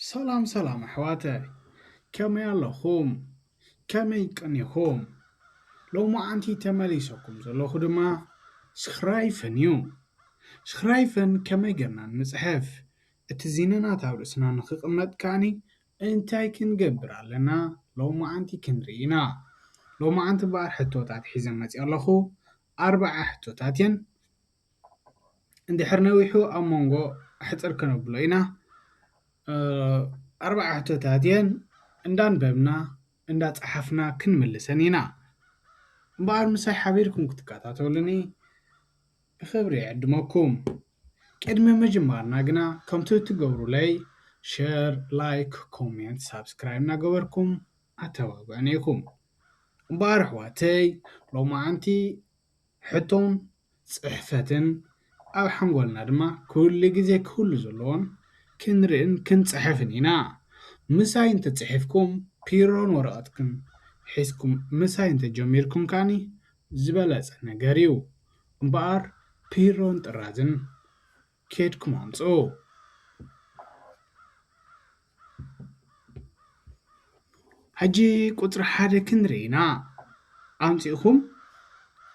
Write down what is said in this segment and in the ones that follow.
ሰላም ሰላም ኣሕዋተይ፣ ከመይ ኣለኹም? ከመይ ቀኒኹም? ሎማዓንቲ ተመሊሰኩም ዘለኹ ድማ ስኽራይፈን እዩ። ስኽራይፈን ከመይ ጌርና ንጽሕፍ? እቲ ዚነናት ኣብ ርእስና ንኽቕመጥ ከኣኒ እንታይ ክንገብር ኣለና? ሎማዓንቲ ክንርኢ ኢና። ሎማዓንቲ እምበኣር ሕቶታት ሒዘ መጺአ ኣለኹ። ኣርብዓ ሕቶታት እየን። እንድሕር ነዊሑ ኣብ መንጎ ኣሕጽር ከነብሎ ኢና። ኣርብዓ ሕቶታት እየን። እንዳንበብና እንዳጸሓፍና ክንምልሰን ኢና። እምበኣር ምሳይ ሓቢርኩም ክትከታተሉኒ ብኽብሪ ይዕድመኩም። ቅድሚ ምጅማርና ግና ከምቲ እትገብሩለይ ሸር፣ ላይክ፣ ኮሜንት፣ ሳብስክራይብ እናገበርኩም ኣተባብዑኒ ኢኹም። እምበኣር ኣሕዋተይ ሎማዓንቲ ሕቶን ጽሕፈትን ኣብ ሓንጎልና ድማ ኩሉ ግዜ ክህሉ ዘለዎን ክንርእን ክንጽሕፍን ኢና። ምሳይ እንተጽሒፍኩም ፒሮን ወረቐትክን ሒዝኩም ምሳይ እንተጀሚርኩም ከኣኒ ዝበለጸ ነገር እዩ። እምበኣር ፒሮን ጥራዝን ኬድኩም ኣምጽኡ። ሕጂ ቁጽሪ ሓደ ክንርኢ ኢና። ኣምጺእኹም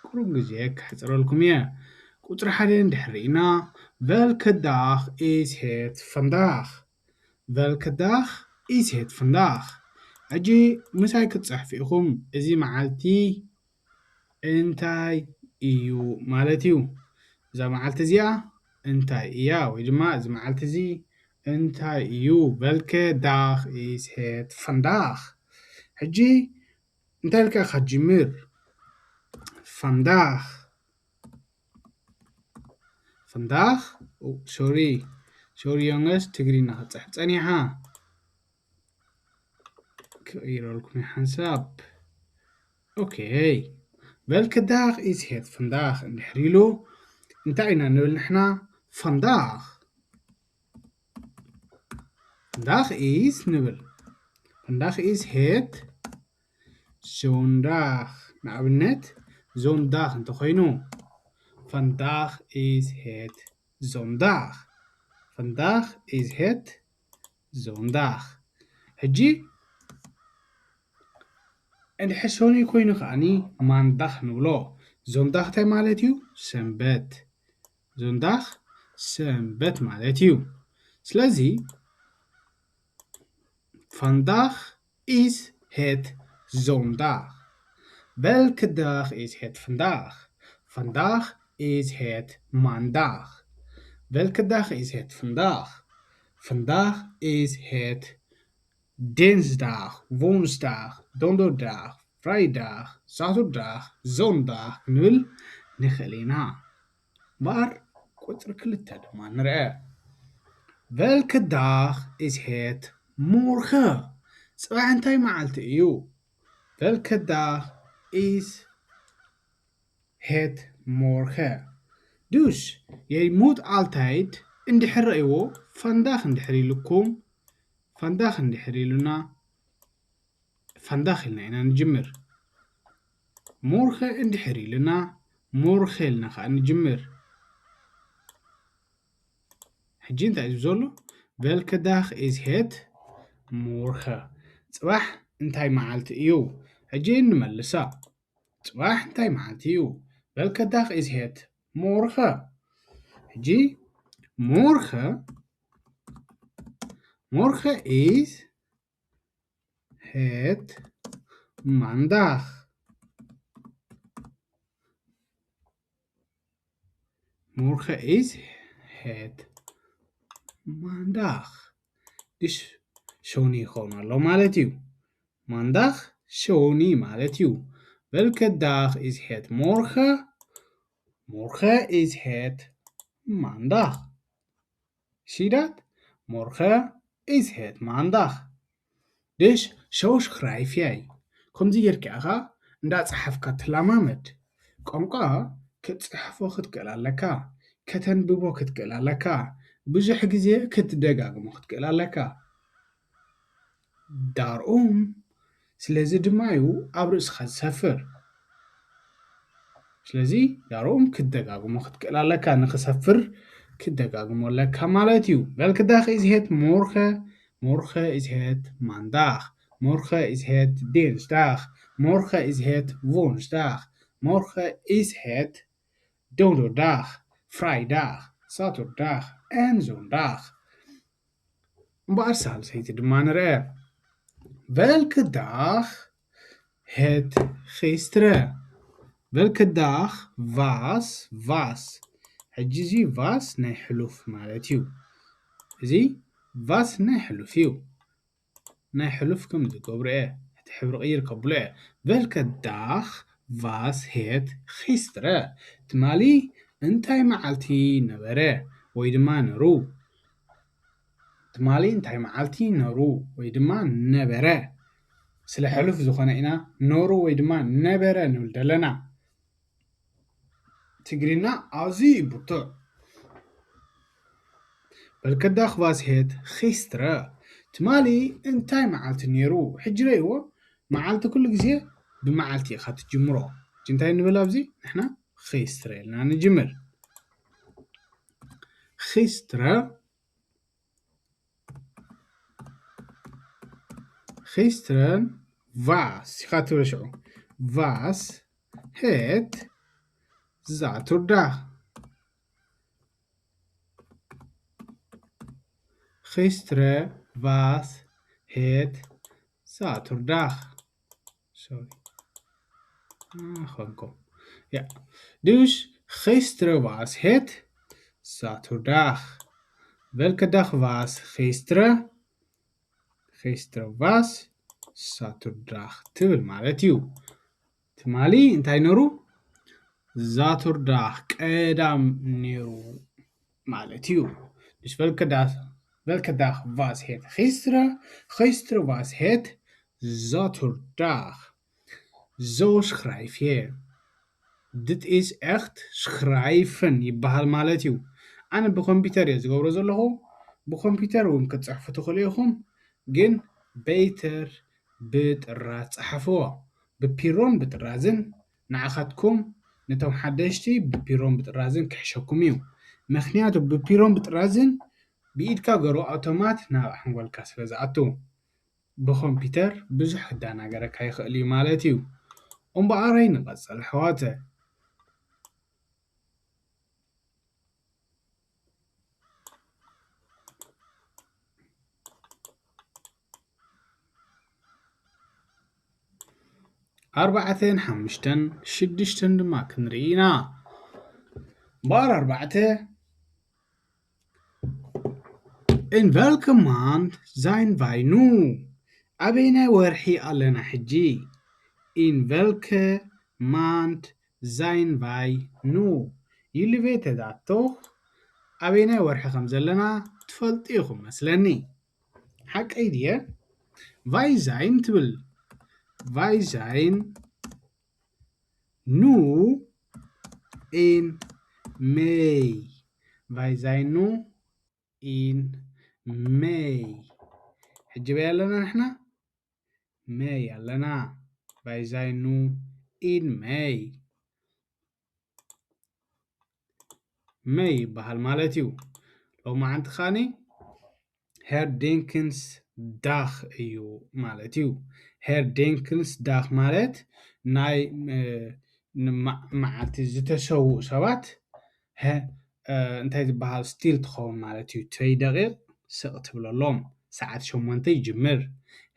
ቁሩብ ግዜ ከሕጽረልኩም እየ። ቁጽሪ ሓደ እንድሕር ርኢና፣ Welke dag is het vandaag? Welke dag is het vandaag? ሕጂ ምሳይ ክትጽሕፉ ኢኹም። እዚ መዓልቲ እንታይ እዩ ማለት እዩ? እዛ መዓልቲ እዚኣ እንታይ እያ? ወይ ድማ እዚ መዓልቲ እዚ እንታይ እዩ? Welke dag is het vandaag? ሕጂ እንታይ ኢልካ ኢኻ ትጅምር? Vandaag. Vandaag? Oh, sorry. Sorry, jongens. ትግርኛ ክጽሕፍ ጸኒሓ። ክቕይረልኩም እየ ሓንሳብ። ኦኬ። Welke dag is het vandaag? እንድሕር ኢሉ እንታይ ኢና ንብል ንሕና? Vandaag. Vandaag is ንብል። Vandaag is het zondag። ንኣብነት zondag እንተኾይኑ፣ Vandaag is het zondag. Vandaag is het zondag. ሕጂ እንድሕር ሰኑይ ኮይኑ ከኣኒ ማንዳኽ ንብሎ። ዞንዳኽ እንታይ ማለት እዩ? ሰንበት። ዞንዳኽ ሰንበት ማለት እዩ። ስለዚ vandaag is het zondag. Welke dag is het vandaag? Vandaag is het maandag. Welke dag is het vandaag? Vandaag is het dinsdag, woensdag, donderdag, vrijdag, zaterdag, zondag ክንብል ንኽእል ኢና። እምበኣር ቁጽሪ ክልተ ድማ ንርአ። Welke dag is het morgen? ጽባሕ እንታይ መዓልቲ እዩ? Welke dag is het morgen? Dus, je moet altijd እንድሕር ረእይዎ፣ vandaag እንድሕር ኢሉኩም፣ vandaag እንድሕር ኢሉና፣ vandaag ኢልና ኢና ንጅምር። Morgen እንድሕር ኢሉና፣ morgen ኢልና ከኣ ንጅምር። ሕጂ እንታይ እዩ ዘሎ? Welke dag is het morgen? ጽባሕ እንታይ መዓልቲ እዩ? ሕጂ ንመልሳ። ጽባሕ እንታይ መዓልቲ እዩ? Welke dag is het morgen? ሕጂ morgen፣ morgen is het maandag. Morgen is het maandag. Dus ሾኒ ይኸውን ኣሎ ማለት እዩ። Maandag ሾኒ ማለት እዩ። Welke dag is het morgen? Morgen is het maandag. Zie dat? Morgen is het maandag. Dus zo schrijf jij. ከምዚ ጌርካ ኢኻ እንዳጸሓፍካ ትለማመድ። ቋንቋ ክትጽሕፎ ክትክእል ኣለካ፣ ከተንብቦ ክትክእል ኣለካ፣ ብዙሕ ግዜ ክትደጋግሞ ክትክእል ኣለካ። Daarom፣ ስለዚ ድማ እዩ ኣብ ርእስኻ ዝሰፍር። ስለዚ daarom ክትደጋግሞ ክትክእል ኣለካ፣ ንኽሰፍር ክትደጋግሞ ኣለካ ማለት እዩ። Welke dag is het morgen? Morgen is het maandag. Morgen is het dinsdag. Morgen is het woensdag. Morgen is het donderdag, vrijdag, zaterdag en zondag. እምበኣር ሳልሰይቲ ድማ ንርአ። Welke dag het gisteren? Welke dag was, was? ሕጂ እዚ was ናይ ሕሉፍ ማለት እዩ። እዚ was ናይ ሕሉፍ እዩ። ናይ ሕሉፍ ከም ዝገብሮ እየ። እቲ ሕብሪ ቅይር ከብሎ እየ። Welke dag was het gisteren? ትማሊ እንታይ መዓልቲ ነበረ ወይ ድማ ነሩ? ትማሊ እንታይ መዓልቲ ነሩ ወይ ድማ ነበረ? ስለ ሕሉፍ ዝኾነ ኢና ነሩ ወይ ድማ ነበረ ንብል ዘለና። ትግርኛ ኣዝዩ እዩ ብርቱዕ። Welke dag was het gisteren? ትማሊ እንታይ መዓልቲ ነይሩ? ሕጂ ረእይዎ፣ መዓልቲ ኩሉ ግዜ ብመዓልቲ ኢኻ ትጅምሮ። ሕጂ እንታይ ንብል ኣብዚ? ንሕና gisteren ኢልና ንጅምር። Gisteren Gisteren was ኢኻ ትብል ሽዑ። Was het zaterdag? Gisteren was het zaterdag. Sorry. Ah, gewoon kom. Ja. Dus gisteren was het zaterdag. Welke dag was gisteren? Gisteren was zaterdag ትብል ማለት እዩ። ትማሊ እንታይ ነሩ? Zaterdag ቀዳም ነሩ ማለት እዩ። Dus welke dag, welke dag was het gisteren? Gisteren was het zaterdag. Zo schrijf je. Dit is echt schrijven ይበሃል ማለት እዩ። ኣነ ብኮምፒውተር እየ ዝገብሮ ዘለኹ። ብኮምፒውተር እውን ክትፅሕፉ ትኽእሉ ኢኹም፣ ግን በይተር ብጥራዝ ፀሓፍዎ። ብፒሮን ብጥራዝን ንዓኻትኩም ነቶም ሓደሽቲ ብፒሮን ብጥራዝን ክሕሸኩም እዩ። ምኽንያቱ ብፒሮን ብጥራዝን ብኢድካ ገሩ ኣውቶማት ናብ ሓንጎልካ ስለ ዝኣቱ። ብኮምፒውተር ብዙሕ ክዳናገረካ ይኽእል እዩ ማለት እዩ። እምበኣረይ ንቐጽል ኣሕዋተ። ኣርባዕተን ሓሙሽተን ሽዱሽተን ድማ ክንርኢ ኢና። እምበኣር ኣርባዕተ፣ In welke maand zijn wij nu? ኣበየናይ ወርሒ ኣለና ሕጂ? In welke maand zijn wij nu? ይልቤተ ዳቶ ኣበየናይ ወርሒ ከም ዘለና ትፈልጡ ኢኹም መስለኒ። ሓቀይ ድየ? Wij zijn ትብል። Wij zijn nu in mei. Wij zijn nu in mei. ሕጂ በይ ኣለና ንሕና? Mei ኣለና። Wij zijn nu in mei. Mei ይበሃል ማለት እዩ። ሎማዓንቲ ኻኒ herdenkingsdag እዩ ማለት እዩ። Herdenkingsdag ማለት ናይ፣ እ፣ ንማ-፣ መዓልቲ ዝተሰውኡ ሰባት፣ ሀ-፣ እ፣ እንታይ ዝበሃል፣ ስቲል ትኸውን ማለት እዩ። ትረይ ደቂቕ ስቕ ትብለሎም፣ ሰዓት ሸሞንተ ይጅምር።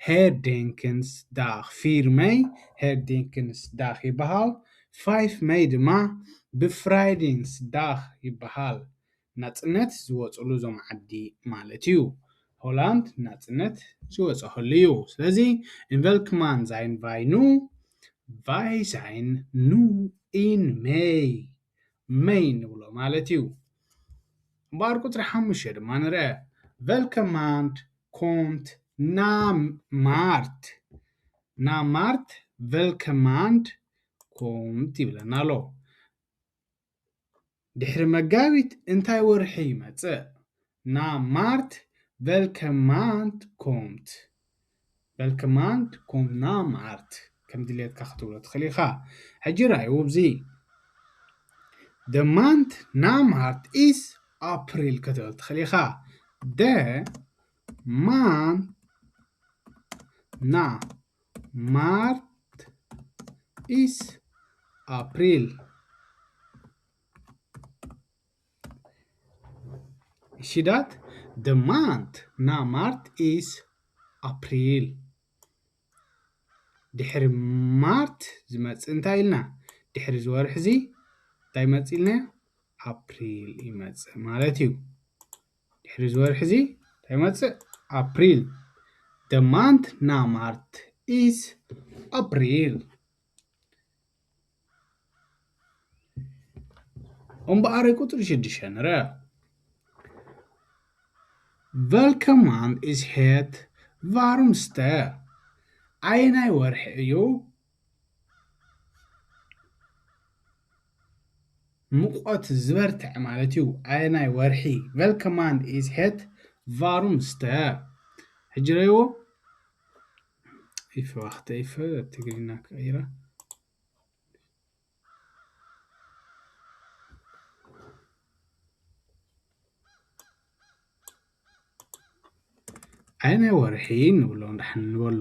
Herdenkingsdag፣ ፊር መይ herdenkingsdag ይበሃል። ፋይፍ መይ ድማ bevrijdingsdag ይበሃል። ናጽነት ዝወጽሉ እዞም ዓዲ ማለት እዩ። ሆላንድ ናጽነት ዝወጸሉ እዩ። ስለዚ፣ in welke maand zijn wij nu? Wij zijn nu in mei. Mei ንብሎ ማለት እዩ። እምበኣር ቁጽሪ ሓሙሽተ ድማ ንርአ። Welke maand komt na maart? Na maart, welke maand komt ይብለና ኣሎ። ድሕሪ መጋቢት እንታይ ወርሒ ይመጽእ? Na maart, welke maand komt? Welke maand komt na maart? ከም ድሌትካ ክትብሎ ትኽእል ኢኻ። ሕጂ ራእይዎ ኣብዚ። De maand na maart is april ክትብል ትኽእል ኢኻ። De Maand na maart is april. You see that? De maand na maart is april. ድሕሪ ማርት ዝመጽእ እንታይ ኢልና? ድሕሪ እዚ ወርሒ እዚ እንታይ ይመጽእ ኢልና? ኣፕሪል ይመጽእ ማለት እዩ። ድሕሪ እዚ ወርሒ እዚ እንታይ ይመጽእ? ኣፕሪል። De maand na maart is april. እምበኣር ቁጽሪ ሽዱሽተ ንርኣ። Welke maand is het warmste? ኣየናይ ወርሒ እዩ ሙቐት ዝበርትዕ ማለት እዩ? ኣየናይ ወርሒ? Welke maand is het warmste? ሕጂ ረእይዎ። ይፈ ዋኽተ ይፈ ትግርኛ ክቐይራ። ኣየናይ ወርሒ ንብሎ፣ ንደሓን ንበሎ።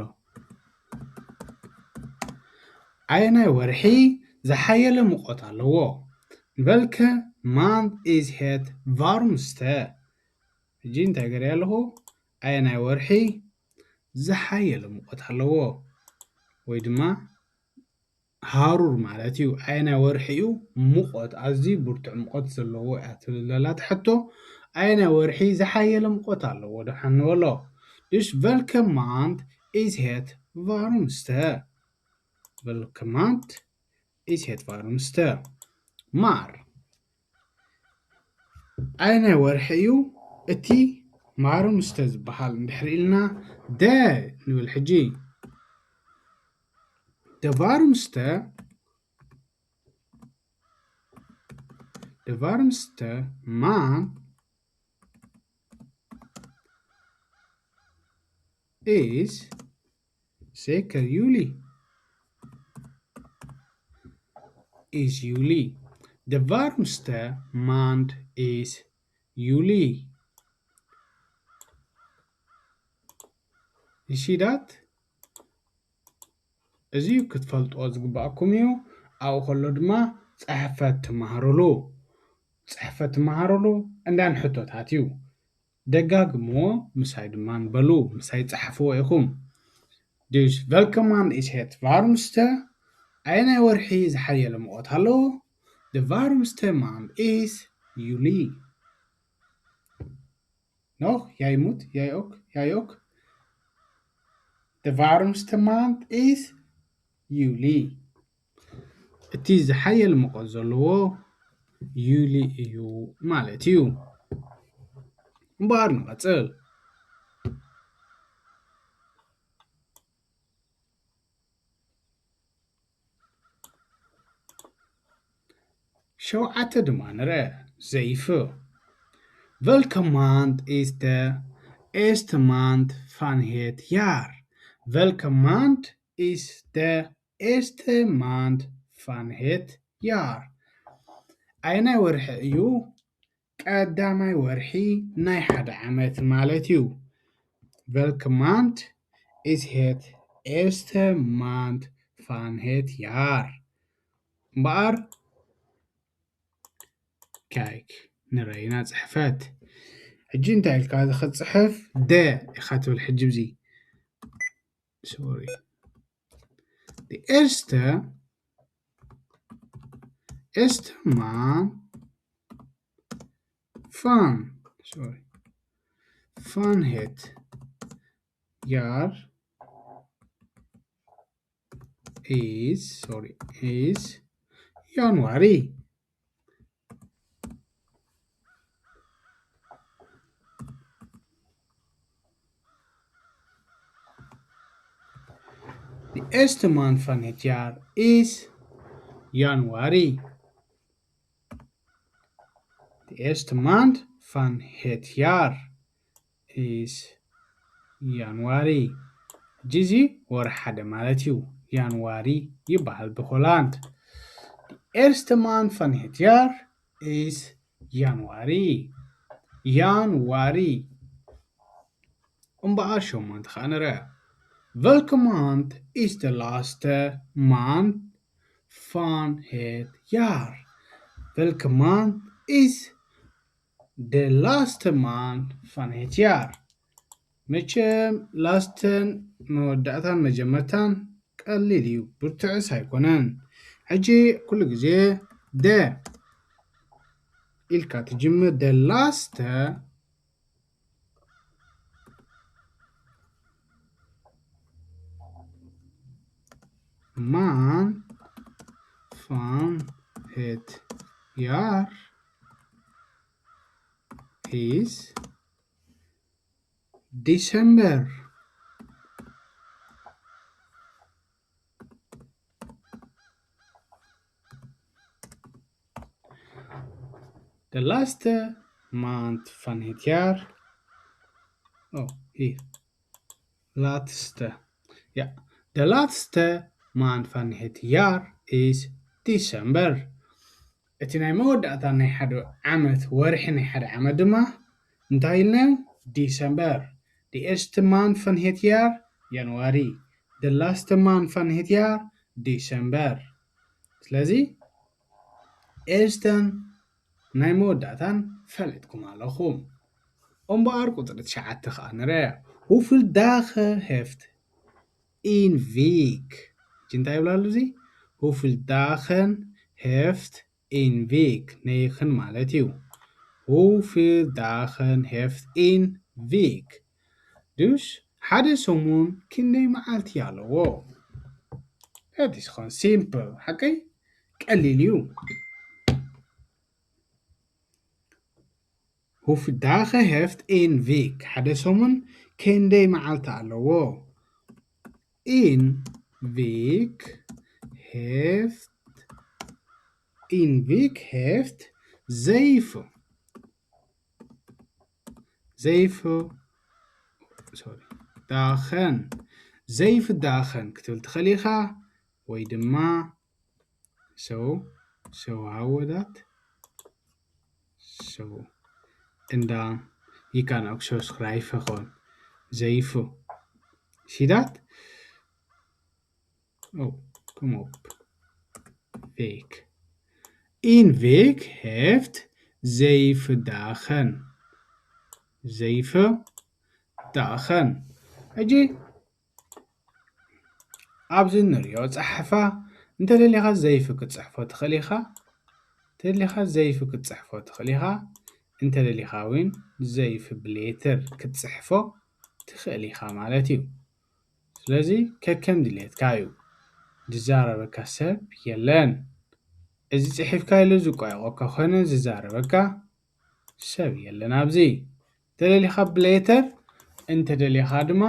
ኣየናይ ወርሒ ዝሓየለ ሙቐት ኣለዎ? Welke maand is het warmste? ሕጂ እንታይ ገይረ ኣለኹ? ኣየናይ ወርሒ ዝሓየለ ሙቐት ኣለዎ? ወይ ድማ ሃሩር ማለት እዩ። ኣየናይ ወርሒ እዩ ሙቐት፣ ኣዝዩ ብርቱዕ ሙቐት ዘለዎ እያ ትብል ዘላ እታ ሕቶ። ኣየናይ ወርሒ ዝሓየለ ሙቐት ኣለዎ? ደሓን ንበሎ። Dus welke maand is het warmste? Welke maand is het warmste? Maar ኣየናይ ወርሒ እዩ እቲ warmste ዝበሃል? እንድሕር ኢልና de ንብል ሕጂ። De warmste፣ de warmste maand is zeker juli. Is juli. De warmste maand is juli. You see that? እዚ ክትፈልጥዎ ዝግባኣኩም እዩ። ኣብኡ ከሎ ድማ ጽሕፈት ትመሃሩሉ። ጽሕፈት ትመሃሩሉ እንዳን ሕቶታት እዩ። ደጋግምዎ፣ ምሳይ ድማ ንበሉ፣ ምሳይ ጸሓፍዎ ኢኹም። Dus welke maand is het warmste? ኣየናይ ወርሒ ዝሓየለ ሙቐት ኣለዎ? De warmste maand is juli. Nog? Jij moet, jij ook, jij ook. De warmste maand is juli. እቲ ዝሓየለ ሙቐት ዘለዎ ዩሊ እዩ ማለት እዩ። እምበኣር ንቐጽል። ሸውዓተ ድማ ንርአ። ዘይፍ። Welke maand is de eerste maand van het jaar? Welke maand is de eerste maand van het jaar? ኣየናይ ወርሒ እዩ ቀዳማይ ወርሒ ናይ ሓደ ዓመት ማለት እዩ? Welke maand is het eerste maand van het jaar? እምበኣር፣ ካይክ ንረይና ጽሕፈት። ሕጂ እንታይ ኢልካ እዚ ክትጽሕፍ? De ኢኻ ትብል። ሕጂ ብዚ፣ ሶሪ፣ de eerste, eerste maand van, ሶሪ፣ van het jaar is, sorry, is januari. De eerste maand van het jaar is januari. De eerste maand van het jaar is januari. ሕጂ እዚ ወርሒ ሓደ ማለት እዩ። ጃንዋሪ ይበሃል ብሆላንድ። De eerste maand van het jaar is januari. Januari. እምበኣር ሸሞንተ ከዓ ንርኣ። Welke maand is de laatste maand van het jaar? Welke maand is de laatste maand van het jaar? መቸም ላስትን መወዳእታን መጀመርታን ቀሊል እዩ፣ ብርቱዕስ ኣይኮነን። ሕጂ ኩሉ ግዜ ደ ኢልካ ትጅምር። De laatste maand van het jaar is december. De laatste maand van het jaar. Oh, hier. Laatste. Ja, de laatste maand van het jaar is december. እቲ ናይ መወዳእታ ናይ ሓደ ዓመት ወርሒ ናይ ሓደ ዓመት ድማ እንታይ ኢልናዮ? December. De eerste maand van het jaar, januari. De laatste maand van het jaar, december. ስለዚ eersten ናይ መወዳእታን ፈሊጥኩም ኣለኹም። እምበኣር ቁፅሪ ትሽዓተ ከዓ ንርኣ። Hoeveel dagen heeft een week? ሕጂ እንታይ ይብላ ኣሎ እዚ? Hoeveel dagen heeft een week? ነይኽን ማለት እዩ። Hoeveel dagen heeft een week? Dus ሓደ ሰሙን ክንደይ መዓልቲ ኣለዎ? Het is gewoon simpel, ሓቀይ? ቀሊል እዩ። Hoeveel dagen heeft een week? ሓደ ሰሙን ክንደይ መዓልቲ ኣለዎ? Een week heeft, een week heeft zeven. Zeven, sorry, dagen. Zeven dagen ክትብል ትኽእል ኢኻ፣ ወይ ድማ so, so how would that? So, en dan, je kan ook zo schrijven gewoon zeven. Zie je dat? Oh, kom op. Week. Een week heeft zeven dagen. Zeven dagen. ሕጂ ኣብዚ ንሪኦ ጸሓፋ። እንተደሊኻ ዘይፍ ክትጽሕፎ ትኽእል ኢኻ። እንተደሊኻ ዘይፍ ክትጽሕፎ ትኽእል ኢኻ። እንተደሊኻ እውን ዘይፍ ብሌተር ክትጽሕፎ ትኽእል ኢኻ ማለት እዩ። ስለዚ ከከም ድሌትካ እዩ። ዝዛረበካ ሰብ የለን። እዚ ጽሒፍካ ኢሉ ዝቋየቖካ ኾነ ዝዛረበካ ሰብ የለን ኣብዚ። እንተደሊኻ ብሌተር፣ እንተደሊኻ ድማ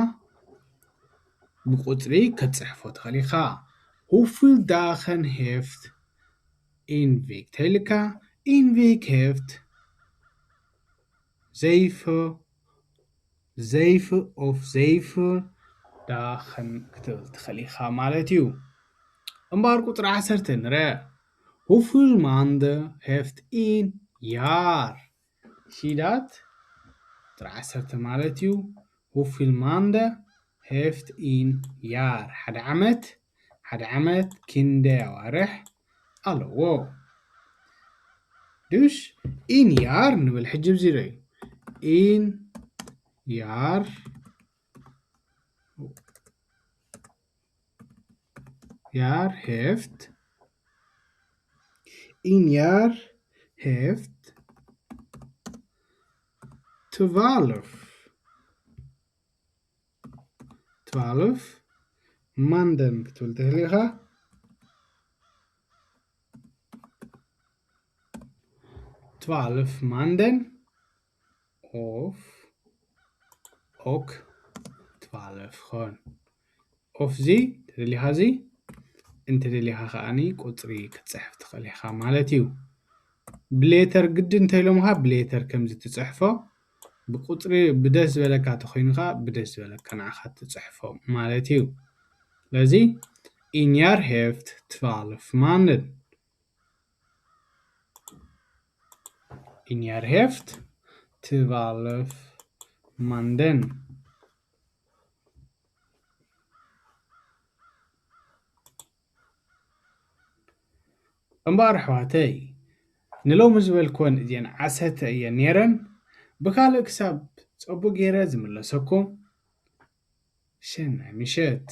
ብቁጽሪ ክትጽሕፎ ትኽእል ኢኻ። Hoeveel dagen heeft een week? ተይልካ፣ een week heeft zeven, zeven of zeven dagen ክትብል ትኽእል ኢኻ ማለት እዩ። እምበኣር ቁጽሪ ዓሰርተ ንርአ። Hoeveel maanden heeft een jaar? ሺዳት ቁጽሪ ዓሰርተ ማለት እዩ። Hoeveel maanden heeft een jaar? ሓደ ዓመት፣ ሓደ ዓመት ክንደይ ኣዋርሕ ኣለዎ? Dus een jaar ንብል ሕጂ ብዚ ዶ እዩ? Een jaar, jaar heeft, een jaar heeft twaalf, twaalf maanden ክትብል ትኽእል ኢኻ። Twaalf maanden of ook twaalf gewoon. Of ዚ፣ እንተደሊኻ ዚ፣ እንተደሊኻ ከኣኒ ቁጽሪ ክትጽሕፍ ትኽእል ኢኻ ማለት እዩ። ብሌተር ግዲ እንተኢሎምኻ ብሌተር ከምዚ ትጽሕፎ፣ ብቁጽሪ ብደስ ዝበለካ ተኾይኑ ኸኣ ብደስ ዝበለካ ንዓኻ ትጽሕፎ ማለት እዩ። ስለዚ een jaar heeft twaalf maanden. Een jaar heeft twaalf maanden. እምበኣር ኣሕዋተይ፣ ንሎሚ ዝበልክወን እዚአን ዓሰርተ እየን ነይረን። ብካልእ ክሳብ ጸቡቕ ገይረ ዝምለሰኩም፣ ሸናይ ምሸት።